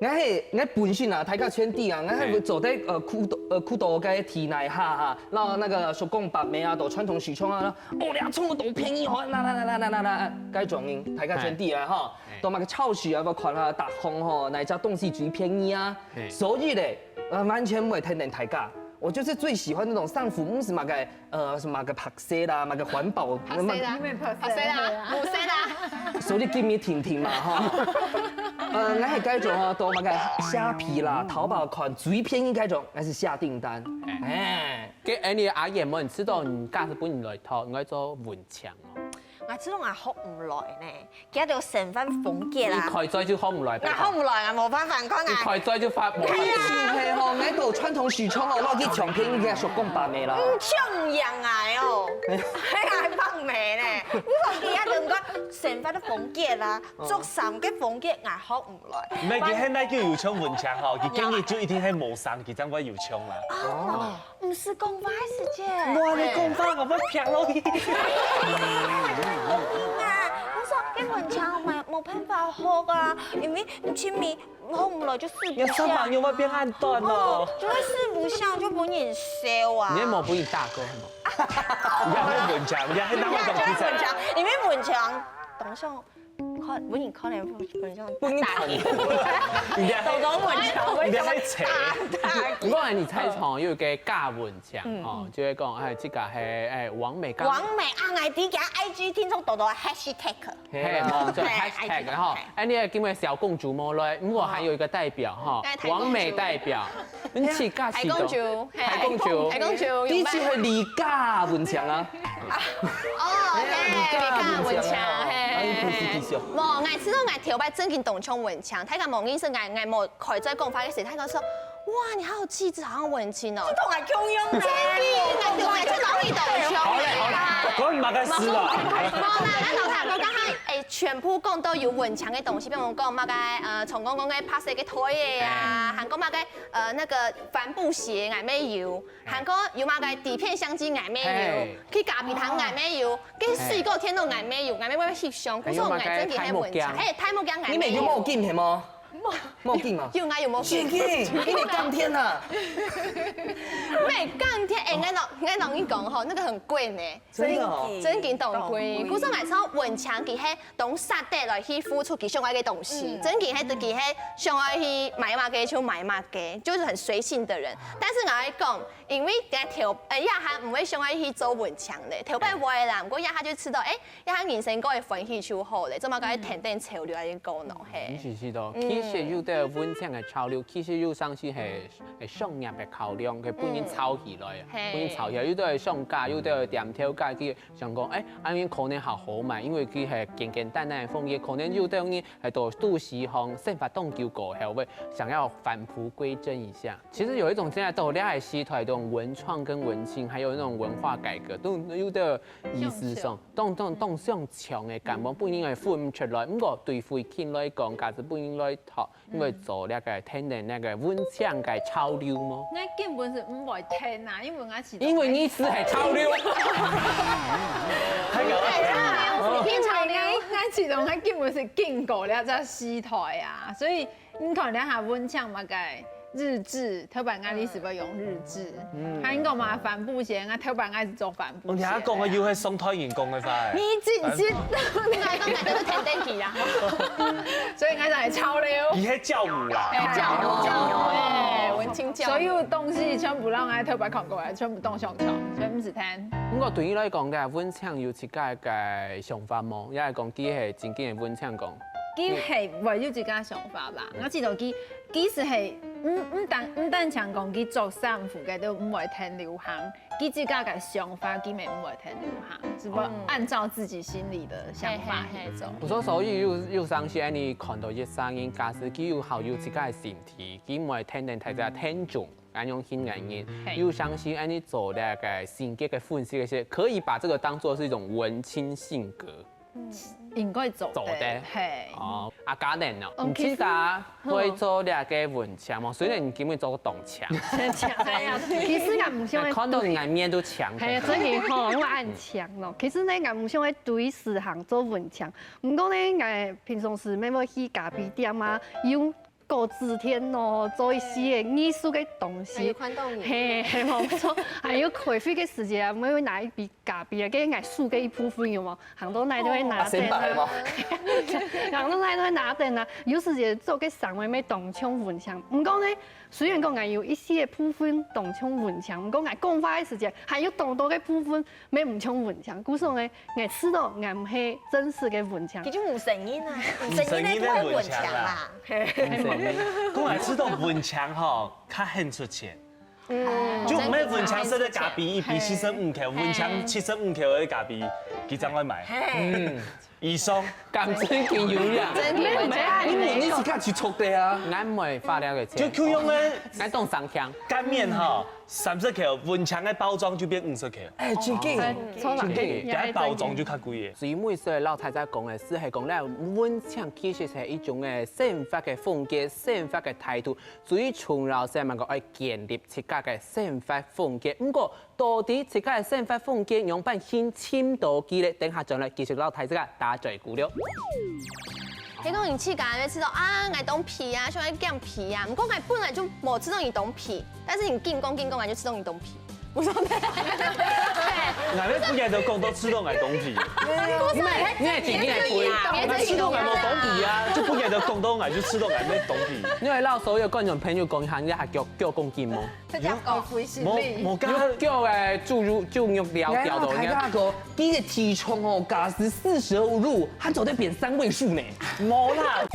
𠊎係，𠊎本身啊，大家全知啊，𠊎係會做得，呃，苦多，呃，苦多个地泥下哈，然後那個手工白梅啊，到傳統市場啊，哦，兩種都便宜哦，那那那那那那那，該種人，大家全知啊，吼。 嘿。到麼个超市啊，愛看下逐項吼，哪一隻東西最便宜啊。嘿。所以咧，呃，完全毋會跈等大家。我就是最喜歡那種衫褲，毋係麼个，呃，什麼个白色啦，麼个環保，白色啦，白色啦，無色啦。所以今日婷婷嘛，吼。呃，𠊎係該種哦，到麼个蝦皮啦、淘寶看最便宜該種，還係下訂單。哎。哎。該恁樣阿燕，𠊎知道你假使分你來讀，你愛做文青哦。𠊎知道𠊎學毋來呢。 佢兜生活風格啊。你開嘴就學毋來，𠊎學毋來啊，無辦法，看啊。你開嘴就發，無辦法。就係吼，𠊎到傳統市場哦，𠊎去搶便宜个手工白梅啦。嗯，搶贏𠊎哦，還還白梅呢。毋過佢兜講生活个風格啦，著衫个風格，𠊎學毋來。毋係，佢現在就有像文青吼，佢今日就一定係無衫，佢正會有像啦。哦。 毋係講話个時節。無你講話，𠊎會劈落去。啊，𠊎說，該文青無，無辦法學啊，因為前面學毋來就四不像啊。你上班又會變恁短哦。哦，就會四不像，就分人笑啊。你也無分你大哥，係無？你也係文青，你也係那種文青，因為文青，當像 看，分人看了，分人打你。你還，多多文青，你還扯。打，打。不過你猜錯，有一個假文青，嗯，吼，嗯。就會講，哎，這個係，哎，網美假。網美啊，𠊎知佢I G聽說多多hashtag。嘿，無錯，嘿，hashtag，吼。哎，你看今日小公主無來，不過還有一個代表，吼，哎，台公主。網美代表。 你自家試著。大公主，嘿。大公主。大公主，第一次係離家文青啊。哦，嘿，離家文青，嘿。哎，毋係，毋係。無，𠊎知道𠊎頭擺正經當像文青，大家無認識𠊎，𠊎無開嘴講話个時，大家說，哇，你好有氣質，好像文青哦。這同𠊎共樣呢。真的，𠊎頭擺就老你當像。好咧，好咧，講你麼个事啦？無啦，𠊎老實講，剛剛，哎，全部講到有文青个東西，比如講麼个，呃，成功講个白色个袋仔啊，還講麼个 呃，那個帆布鞋𠊎乜有，還過有麼个底片相機𠊎乜有，嘿。去咖啡廳𠊎乜有，該水果店都𠊎乜有，𠊎乜會翕相，故所𠊎正經係文青，還有大目鏡。嘿，大目鏡𠊎乜有。你乜有墨鏡係無？墨鏡啊？有，𠊎有墨鏡。正經，你乜甘天啊？乜甘天，哎，𠊎摎，𠊎摎你講吼，那個很貴呢。 真的哦。正經當貴，故所𠊎想文青佢係當捨得來去付出佢想愛个東西，嗯。正經係，佢係想愛去買麼个就買麼个，就是很隨性的人。但是𠊎愛講，因為在頭，呃，這下毋會想愛去做文青咧，頭擺會啦，毋過這下就知道，哎，這下人生過得歡喜就好咧，做麼个愛跈等潮流來過呢？嘿。嗯，是，是的，其實有兜文青个潮流，其實有當時係，係商業个考量，佢分人炒起來啊，嘿。分人炒起來，有兜係商家，有兜係店頭家，佢 想講，哎，恁樣可能較好賣，因為佢係簡簡單單个風格，可能有兜人係到都市項生活當久過後，會想要返璞歸真一下。其實有一種現在到這個時代，這種文創跟文青，還有那種文化改革，都有兜意思上，當，當，當相像个感覺，不應該分毋出來。毋過對惠卿來講，假使分人來讀， 你會做這個跈等這個文青个潮流無？𠊎根本係毋會跈啊，因為𠊎自家，因為你就係潮流。因為𠊎，𠊎自家，𠊎根本係經過這隻時代啊，所以你看這下文青麼个，日誌，頭擺𠊎係會用日誌，嗯，還講嘛帆布鞋，𠊎頭擺𠊎係做帆布鞋。你還講个又係上台人講个話。你真是，你還講𠊎都是天天去啊。所以𠊎就係潮流。你係教母啦。哎，教母，教母，哎，文青教母。所有東西全部讓𠊎頭擺看過來，全部當相像，所以毋使聽。不過對你來講，該文青有自家个想法無？也係講佢係正經个文青講？佢係會有自家想法吧。我知道佢 其實係，毋，毋單，毋單淨講佢著衫褲个都毋會聽流行，佢自家个想法佢乜毋會聽流行，只不過按照自己心裡个想法去做。毋過所以有，有當時你看到一儕人，假使佢有好有自家个身體，佢毋會聽等大家聽眾，恁樣形个人，有當時你做這个性格个分析个時，可以把這個當作是一種文青性格。 應該做得，做得。係。哦，啊，嘉玲呢？嗯，你自家會做這个文青無？雖然你今日做當青。其實𠊎毋想愛，看到你个面都青。係，真个吼，因為恁青咯。其實呢，𠊎毋想愛對時行做文青。毋過呢，𠊎平常時乜會去咖啡店啊，有 搞紙天咯，做一些藝術个東西。還有看到你。係，係，無錯。還有開會个時節啊，𠊎會拿一杯咖啡啊，該𠊎手个一部分有無？行到哪都會拿等啊。行到哪都會拿等啊。有時節做个生活乜當像文青。毋過呢，雖然講𠊎有一些部分當像文青，毋過𠊎講話个時節，還有當多个部分 乜毋像文青，故所呢，𠊎試著𠊎毋係真實个文青。佢就毋承認啊，毋承認个就係文青啦。毋承認个文青啦。講來試著文青吼，較肯出錢。嗯。就毋係文青食个咖啡一杯四十五箍，文青七十五箍个咖啡，佢正會買。嗯。 以上。感情經營呀。真的會這樣。你問你自家去做个啊。𠊎毋會花了个錢。就去用个，𠊎當省錢。乾麵吼，三十箍，文青个包裝就變五十箍。哎，真个，真个，佢个包裝就較貴个。所以每次老太太講个係，係講咧，文青其實係一種个生活个風格、生活个態度。最重要係，能夠愛建立自家个生活風格。毋過， 到底自家个生活風格仰般去尋到佢咧？等下轉來繼續摎大自家打嘴鼓了。係講你自家會試著啊，𠊎當皮啊，想愛減皮啊，毋過𠊎本來就無試著你當皮，但是你緊講緊講，𠊎就試著你當皮。𠊎說對。𠊎乜不曉得講到試著𠊎當皮。你係，你係緊緊个皮啊，𠊎試著𠊎無當皮啊，就不曉得講到𠊎就試著𠊎乜當皮。你會摎所有觀眾朋友講一下，你還叫，叫講緊無？ 這叫高飛行力。無，無，剛剛有腳个豬肉，豬肉了了的。哎呀，大家講，佢个體重哦，假使四捨五入，還做得變三位數呢。無啦。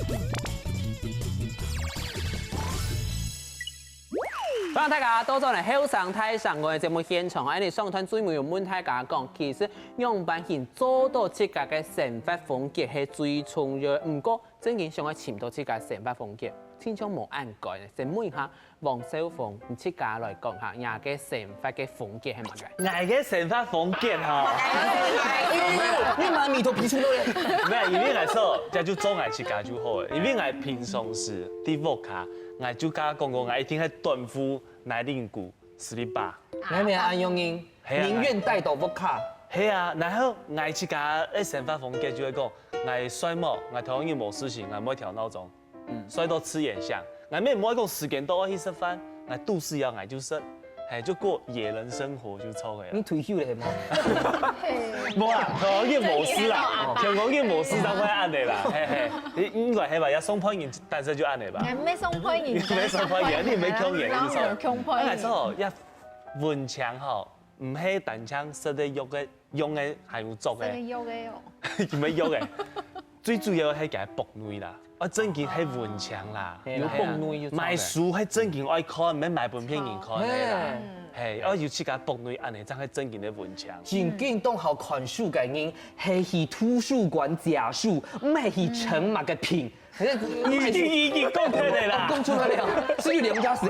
歡迎大家倒轉來後生大聲公个節目現場，恁呢上段最尾有問大家講，其實仰般形做到自家个生活風格係最重要个。毋過，正經想愛尋到自家生活風格，親像無恁該呢。先問一下 黃少峰，你自家來講下，你个生活个風格係麼个？𠊎个生活風格吼，你媽咪都皮出來了。無，因為𠊎說，這就做𠊎自家就好了。因為𠊎平常時在屋下，𠊎就跟佢講過，𠊎一定係短褲、內領褲、slipper。你乜恁樣人，係啊，寧願帶到屋下。係啊，然後𠊎自家个生活風格就係講，𠊎睡目，𠊎頭日無事情，𠊎毋會調鬧鐘。 睡到自然醒。𠊎乜毋愛講時間到愛去食飯，𠊎肚屎枵𠊎就食，係，就過野人生活就著个啦。你退休了係無？無啦，天光日無事啦，天光日無事正會恁呢啦，係係。你應該係吧？也上班人，但是就恁呢吧？毋係上班人，毋係上班人，你毋係窮人，你知道？窮班人。哎，說也文青吼，毋係單淨食个、用个、用个，還有著个。食个、用个哦。有無用个？最主要係佢个屋內啦。 啊，正經係文青啦。有屋內有買書係正經愛看，毋係買分別人看个啦。係，愛有自家屋內恁呢，正係正經个文青。正經當好看書个人，係去圖書館借書，毋係去誠品个品。已經已經講出來啦，講出來了，至於兩家是無？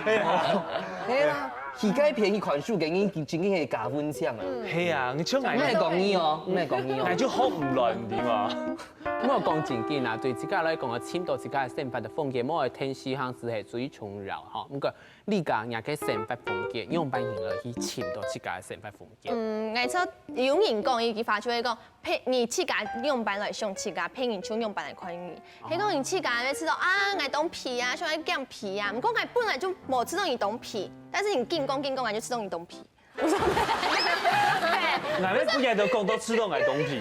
係啊，係啦，去該片去看書个人，正經係假文青啊。係啊，你像𠊎，毋係講你哦，毋係講你哦，𠊎就學毋來，你知無？ 毋過講正經啊，對自家來講啊，尋到自家个生活个風格，無愛聽時行事係最重要吼。毋過，你講你个生活風格，仰般形來去尋到自家个生活風格？嗯，𠊎說有人講一句話，就係講，別，你自家仰般來想自家，別人就仰般來看你。係講你自家會知道啊，𠊎當肥啊，想愛減肥啊，毋過𠊎本來就無知道你當肥，但是你緊講緊講，𠊎就知道你當肥。𠊎乜不曉得講到知道𠊎當肥，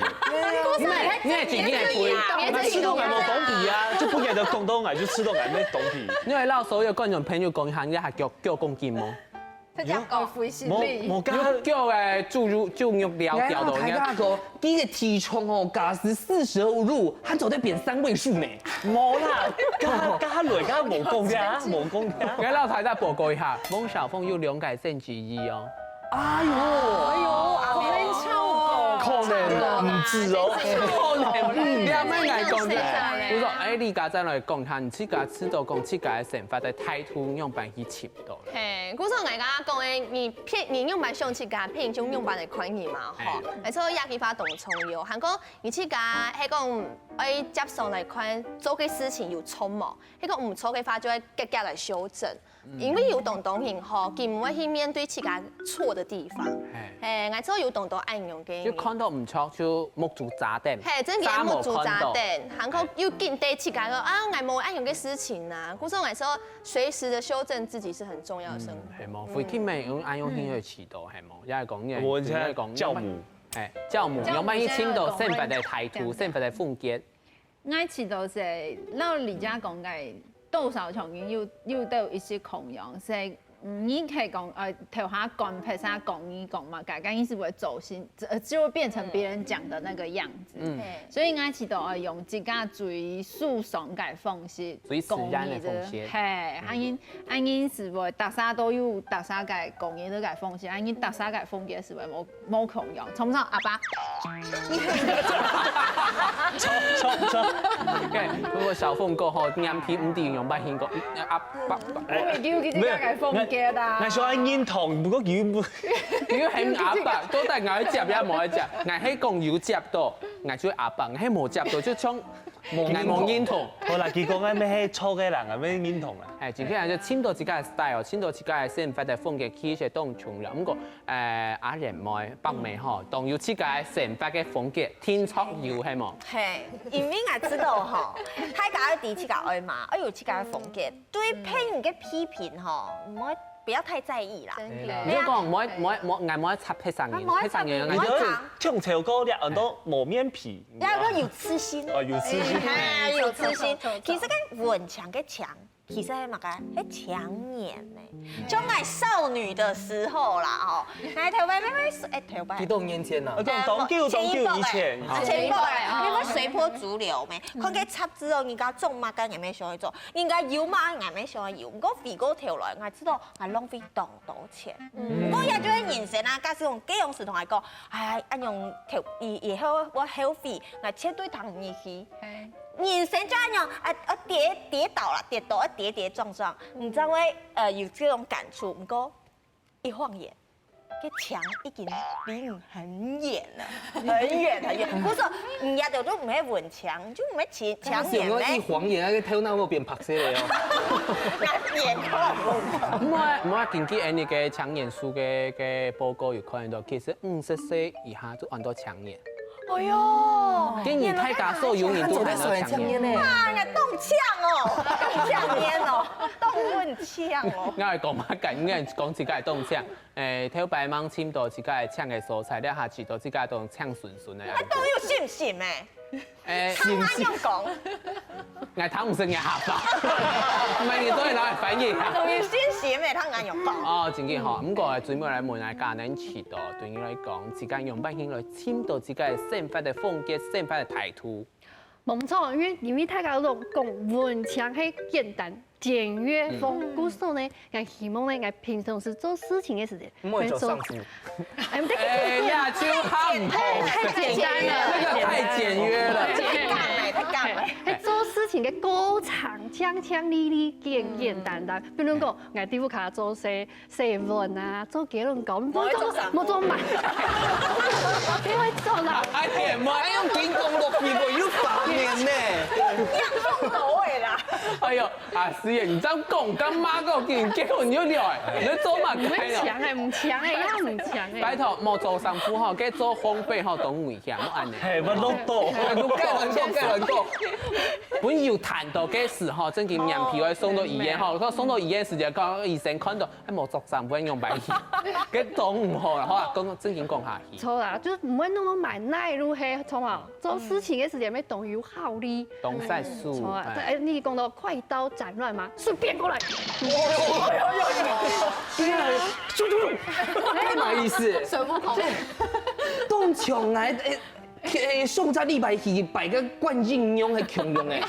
你係你係幾年肥？𠊎知道𠊎無當肥啊，就不曉得講到𠊎就知道𠊎乜當肥。你會摎所有觀眾朋友講一下，你下腳腳講緊無？佢講哦，肥心無理。無加你腳誒，豬肉豬肉了掉到，大家講，佢个體重哦，假使四捨五入，還做得變三位數呢。無啦，加加下來加無講呀，無講呀。來摎大家報告一下，翁小鳳有兩個星期一哦。哎呦，哎呦，阿妹超可能毋知哦。可能，你阿妹來講的。嗯我說，哎，你家再來講一下，你自家知道講自家个生活个態度樣般去尋到了。嘿，故所𠊎剛剛講的，你別人仰般想自家，別人就仰般來看你嘛，吼。而且這句話當重要，還過你自家係講愛接受來看做个事情有錯無，係講毋錯个話就愛遽遽來修正。因為有當多人吼，佢毋會去面對自家錯的地方。哎，嘿，𠊎做有當多恁樣个人。就看到毋著就目珠眨等，嘿，真个目珠眨等，還過又緊對自家講啊，𠊎無恁樣个事情啊，故所𠊎說隨時的修正自己是很重要的生活。係無？回去沒有恁樣去去祈禱，係無？也係講你，我現在教母，哎，教母，有沒有去尋到生活个態度、生活个風格？ 𠊎知道係，老李家講个多少重要，又又都一些共樣，係，嗯，你可以講，呃，頭下講，譬如講你講嘛，改改你是不會走心，呃，就會變成別人講的那個樣子。嗯，所以𠊎知道，呃，用自家最舒爽个方式，最自然的方式講你的，嘿，啊，因啊，因是會大家都有大家个講你的个方式，啊，因大家个風格是會無無共樣，從上阿爸。 錯錯錯，對，如果小鳳哥吼，眼皮毋知用白蘋果，啊，爸爸，我有佢自家个風格啦。那時候認同，不過佢不，因為很阿爸，到底𠊎愛接也無愛接，𠊎係講有接到，𠊎就阿爸，𠊎係無接到，就像𠊎無認同。好啦，佢講个乜係錯个啦，𠊎乜認同啦。哎，今天就尋到自家个style，尋到自家个生活个風格，其實當重要。毋過，誒，阿蓮妹、白妹吼，當有自家个生活个風格，定著有係無？嘿，因為𠊎知道吼，大家愛知自家愛嘛，愛有自家个風格，對別人个批評吼，毋好不要太在意啦。真你就講，莫莫莫，𠊎莫插別儕人，莫插別儕人，別人你就淨照顧了很多無面皮，要要有自信。哦，有自信。哎，有自信。其實个文強个強，其實係麼个？係強顏呢。就𠊎少女的時候啦，吼，來頭擺妹妹，哎，頭擺幾。多年前呢我？講當久當久以前，啊，前輩，你們隨波逐流咩？看个雜誌哦，人家做麼个，你們想要做；人家有麼个，你們想要有。毋過回過頭來，𠊎知道𠊎浪費當多錢。毋過也就係人生啊，假使用這樣子同𠊎講，哎，恁樣頭以以後我後悔，𠊎絕對聽毋入去。人生就恁樣，啊啊跌跌倒了，跌倒，啊跌跌撞撞，你才會呃有這種感觸。毋過一晃眼， 个牆已經離你很遠了，很遠很遠。我說，你也就都毋係文強，就毋係強強顏咩？一晃眼，那個頭腦都變白色了哦。眼科。莫莫根據恁个強顏書个个報告有看到，其實五十歲以下就安到強顏。哎呦，今年大家所有人都安到強顏。呢？啊，你當強哦，當強顏哦，當文強哦。𠊎講嘛，講自家當強。誒，頭擺吂尋到自家个強个所在，這下知道自家當強順順个。啊，當有信心誒，誒，聽恁樣講，𠊎聽毋識你客話，毋係你做得拿來翻譯啊。當有信心誒，聽恁樣講。哦，真个吼，毋過最尾來問下家人知道，對你來講，自家用百姓來尋到自家个生活个風格、生活个態度。無錯，因為因為大家都講文強係簡單簡約風，故所呢，𠊎希望呢，𠊎平常時做事情个時節，莫走上步。哎，毋對，哎呀，就很好。太簡單了，那個太簡約了。太講了，太講了。哎，做事情个過程，強強利利，簡簡單單。比如講，𠊎在屋下做事，洗碗啊，做雞卵糕，莫做莫做嘛，你會做啦。哎呀，莫用緊講落去，我有畫面呢。你放到位啦。哎喲，阿師爺，你這樣講，幹嘛个？跟你結婚你就了哎，你在做嘛？你們搶哎，我們搶哎，要很搶哎。拜託，莫著衫褲吼，該做烘焙吼，當危險，莫恁樣。嘿，我摝到。哎，你蓋人講，蓋人講。本有談到該時吼，正經眼皮會送到醫院吼，送到醫院時間，剛剛醫生看到，哎，莫著衫褲，用白去，該當毋好啦，好啦，講正經講下去。錯啦，就是毋會弄到滿哪路黑，錯嘛。 做事情个時間要當有效率。當煞手，著啊，哎。對，哎，你講到快刀斬亂麻，順便過來。哎呀，咻咻咻，幹嘛意思？孫悟空。當像來，哎，哎，上隻禮拜去拜个觀音娘，還共樣哎。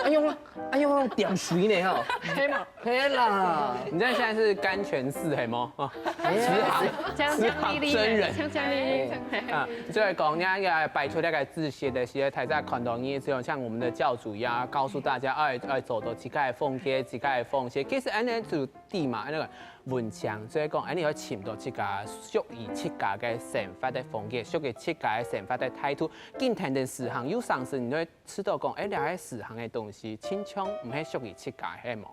哎喲，哎喲，點水呢吼。可以嗎？ 係啦，你這現在是甘泉寺係無？哦，慈航，慈航真人。锵锵麗麗，锵锵麗麗。啊，所以講，人家擺出那個字寫的，寫的台在看到你，只有像我們的教主一樣，告訴大家，哎，哎，做到自家个風格，自家个風格。其實恁樣就對嘛，那個文強，所以講，恁樣要尋到自家屬於自家个生活的風格，屬於自家个生活的態度。今天的時行，有常時你會知道講，哎，這個時行的東西，親像毋係屬於自家，係無？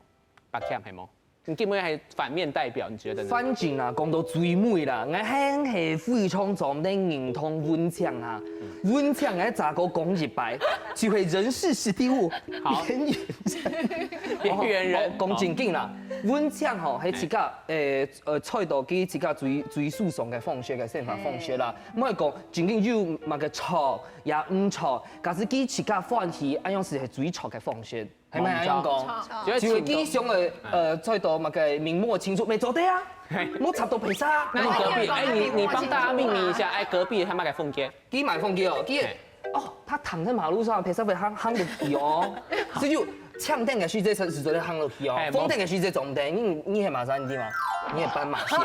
白強係無？你根本還反面代表，你覺得呢？反正啊，講到最尾啦，𠊎還係非常重的認同文強啊。文強个再過講一擺，就係人事實體物，好。邊緣人。邊緣人。哦，講正經啦，文強吼，係自家，誒，呃，找到佢自家最，最舒爽个方式个生活方式啦。毋好講正經有麼个錯也毋錯，假使佢自家歡喜，恁樣係最著个方式。 係毋係恁樣講？就係佢想个，呃，做到麼个明末清初，乜做得啊，莫插到白沙。那你隔壁，哎，你，你幫大家命名一下，哎，隔壁他們的風格。佢麼个風格哦，佢，哦，他躺在馬路上，白沙會行，行得去哦。所以就強凳个時節，是做得行落去哦，哎，風凳个時節做毋得，你，你係麼个衫知嘛？你係斑馬線。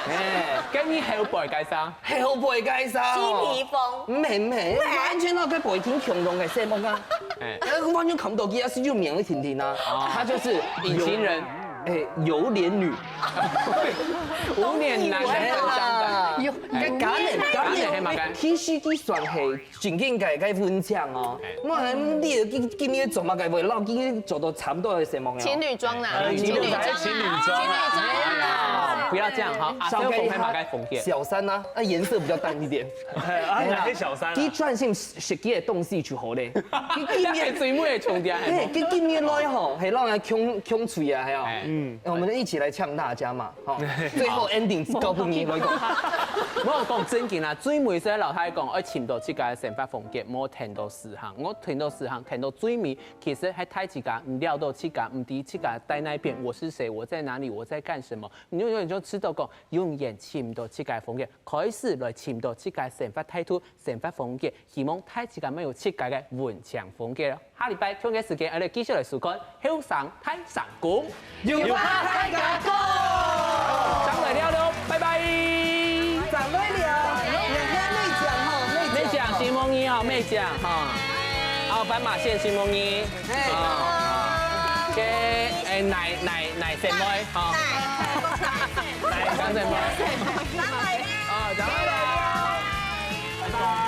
哎，跟你後背該衫。 後背該衫哦。雞皮風。毋係，毋係，完全那個背景恐龍个色目啊。哎。呃，完全看不到佢啊，是有名的婷婷啊。哦。她就是隱形人。哎，榴槤女。無臉男的偶像版。有，哎，該假面，假面，假面黑馬干。其實佢算係正經个，个文強哦。哎。我還你今，今日做麼个會老今日做到差不多的色目了？情侶裝啦，哎，情侶裝啊，情侶裝啊。情侶裝啊。不要這樣哈，阿小飛係麼个風格？小三啊，那顏色比較淡一點。哎，啊，哪個小三啊？佢專心食佢个東西就好咧。佢今年，最尾个重點係嘿，佢今年來吼，係讓人共，共吹啊，係啊。哎。嗯，我們一起來嗆大家嘛，哈。最後 ending 交分你來講。我講正經啊，最尾係老太講，愛尋到自家个生活風格，莫停到時行。我停到時行，停到最尾，其實還太自家，毋了到自家，毋知自家在哪邊，我是誰，我在哪裡，我在幹什麼。你永遠就知道講，永遠尋毋到自家个風格，開始來尋到自家个生活態度、生活風格，希望大自家乜有自家个文強風格咯。下禮拜同个時間，𠊎兜繼續來收看《後生大聲公》。有話大家講。上來聊聊，拜拜。上來聊，妹醬吼，妹醬，妹醬，承蒙你哦，妹醬哈。哦，斑馬線承蒙你。 嘿。哦，哦。OK，哎，奶，奶，奶姐妹，哈。奶，奶姐妹。哦，然後呢？拜拜。